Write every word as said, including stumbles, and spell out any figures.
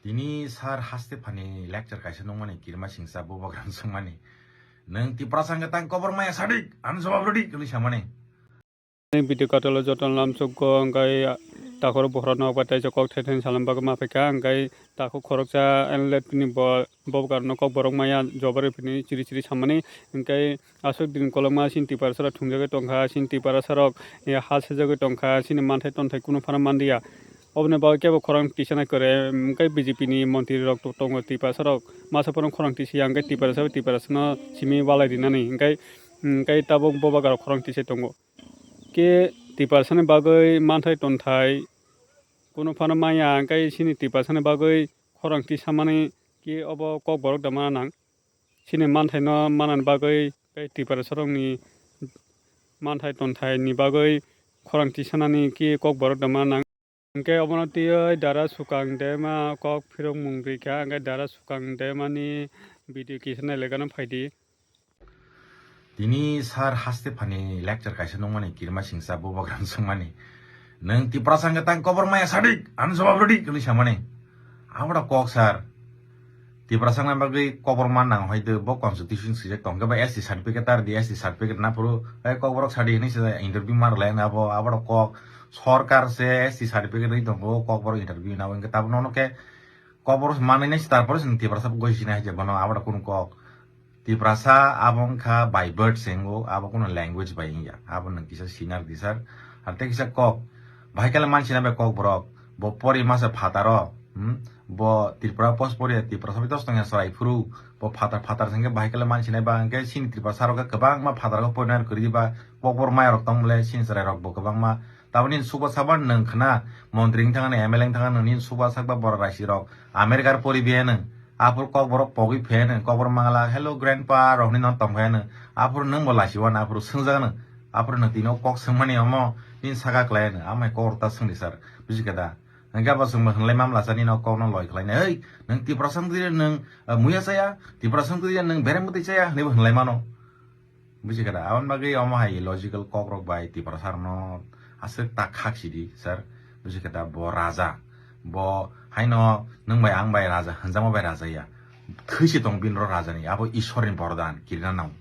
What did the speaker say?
Tini sir haste phani lecture kaisa nungmani kirima singsa bubagra swngmani. Nwng Tiprasa hwnkhe tang kobor maya sadik, ano jawab rwdi, hwnwi samani. Ani video katalo jotono lamsukgo, hwnkhe takhoro bohrokno obo tei kok thai thani salam bagwi ma phaikha, hwnkhe takhuk khoroksa N L F ni bo, bubagrano kok borok maya jawab rwphini chiri chiri samani, hwnkhe aswk din kolokma chini Tiprasarok thumjagwi tongkha, chini Tiprasarok, eh, ha sejagwi tongkha, chini manthai tonthai kunu phano manliya. Oboni bagwi kebo khorang tisana kwrwi, hwnkhe B J P ni montri rok to-, tongo Tiprasarok. Masa phano khorang tisiya, hwnkhe Tiprasa bai Tiprasano simi walai rinani, hwnkhe, hwnkhe tabuk bubagrarok khorang tisai tongo. Khe Tiprasani bagwi manthai tonthai kunu phano maya, hwnkhe chini Tiprasani bagwi khorang tisamani khe obo kok borok da mana nang. Chini manthaino manani bagwi tei Tiprasarokni manthai tonthaini bagwi khorang tisanani khe kok borok da mana nang. Hwnkhe obono twiwi Dara Sukang Dema kok phirokmung rikha, hwnkhe Dara Sukang Demani video kisa nailaigano phaidi. Tini sir haste phani lecture kaisa nungmani kirima singsa bubagra swngmani. Nwng Tiprasa hwnkhe tang kobor maya sadik, ano jawab rwdi, hwnwi samani. Aboda kok sir. Tiprasa wngna bagwi kobor man nang hoi de, bo constitution swijak tong khe ba S T certificate tar di, S T certificate na phuru, eh, kok borok sadi hwnwi se interview ma rwlai na bo, aboda kok sorkar se S T certificate rwi tongo, kok borok interview na bo, hwnkhe tabuk nono khe kok borok manwi nai se, tarpore se Tiprasa goi sina hai je bono, aboda kunu kok. Tiprasa abo wngkha by birth se wngo, abo kunu language bai wngya, abo nwng kisa sinar di sir. Ar tei kisa kok, bahai khe le man sina bai kok borok, bo pori masa phataro, hmm? Bo Tripura post pori, Tiprasa bai tos tongya chwrai phuru, bo phatar phatar se hwnkhe bahai khe le man sinai ba, hwnkhe chini Tiprasa rok khe kwbangma phatar khe porinai rok kwrwi ba, kok borok maya rok tong bole chini chwrai rok bo kwbangma. Taboni nini suba saba nwng khna, montri wng thangani, M L A wng thangani, nini suba sakba borok raisi rok America pori biyano, aphuru kok borok pogwi pheno, kok borok mangala, "Hello grandpa," rok hinwi no tong pheno, aphuru nwng bo lachio na, aphuru swngjak no, aphuru nwng tini o kok swngmani omo nini saka khlai no, amai kok rok ta swngdi sir, buji khe da? Hwnkhe abo chwngbo hwnlai mamla sa nini o kok no loi khlai nai, "Hei, nwng Tiprasa wng twi nwng, ah, muya chaya, Tiprasa wng twi nwng berem bwtwi chaya," hinwi bo hwnlai mano. Buji khe da? Aboni bagwi omo hai illogical kok rok bai Tiprasa rokno aswk ta khak sidi sir. Buji khe da? Bo raja, bo haino nwng bai ang bai raja hwnjakma bai raja ya. Thwi se tong bini ro raja ni, abo Ishwar ni bordan kirina nang.